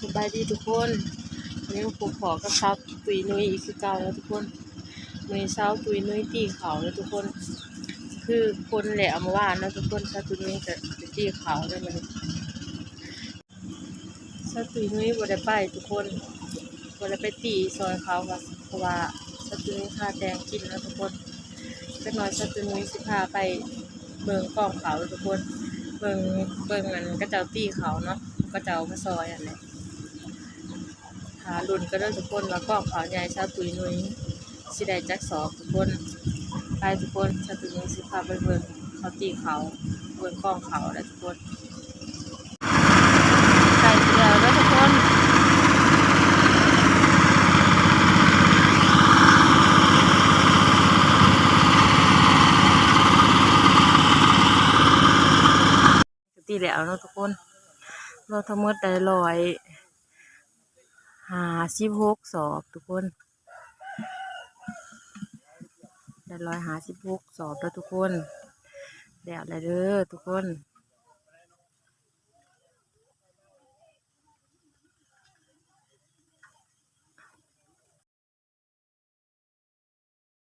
ສະບາຍດີທຸກຄົນ ມື້ນີ້ພົບພໍ້ກັບສາວຕຸ້ຍນຸ້ຍອີກຄືເກົ່າເນາະທຸກຄົນ. ມື້ນີ້ສາວຕຸ້ຍນຸ້ຍຕີເຂົ້າເນາະທຸກຄົນ ຄືຄົນແຫຼະເອົາມາວ່າເນາະທຸກຄົນ. ສາວຕຸ້ຍນຸ້ຍກະໄປຕີເຂົ້າເດີມື້ນີ້. ສາວຕຸ້ຍນຸ້ຍບໍ່ໄດ້ໄປທຸກຄົນ ບໍ່ໄດ້ໄປຕີຊ່ອຍເຂົາ ເພາະວ່າສາວຕຸ້ຍນຸ້ຍຄາແຕ່ງກິນເນາະທຸກຄົນ. ຈັກໜ້ອຍສາວຕຸ້ຍນຸ້ຍຊິພາໄປເບິ່ງກອງເຂົ້າທຸກຄົນ ເບິ່ງ ເບິ່ງອັນເຂົາເຈົ້າຕີເຂົ້າເນາະ ເຂົາເຈົ້າມາຊ່ອຍຫັ້ນແຫຼະ. ຖ້າລຸ້ນກັນເດີທຸກຄົນວ່າກອງເຂົ້າໃຫຍ່ສາວຕຸ້ຍນຸ້ຍຊິໄດ້ຈັກສອບທຸກຄົນ. ໄປທຸກຄົນ ສາວຕຸ້ຍນຸ້ຍຊິພາໄປເບິ່ງເຂົາຕີເຂົ້າ ເບິ່ງກອງເຂົ້າແຫຼະທຸກຄົນ. ໃກ້ຊິແລ້ວເດີທຸກຄົນ ຕີແລ້ວເນາະທຸກຄົນ. ລວມທັງໝົດໄດ້ຮ້ອຍຫ້າສິບຫົກສອບທຸກຄົນ ໄດ້ຮ້ອຍຫ້າສິບຫົກສອບເດີທຸກຄົນ. ແລ້ວແຫຼະເດີທຸກຄົນ.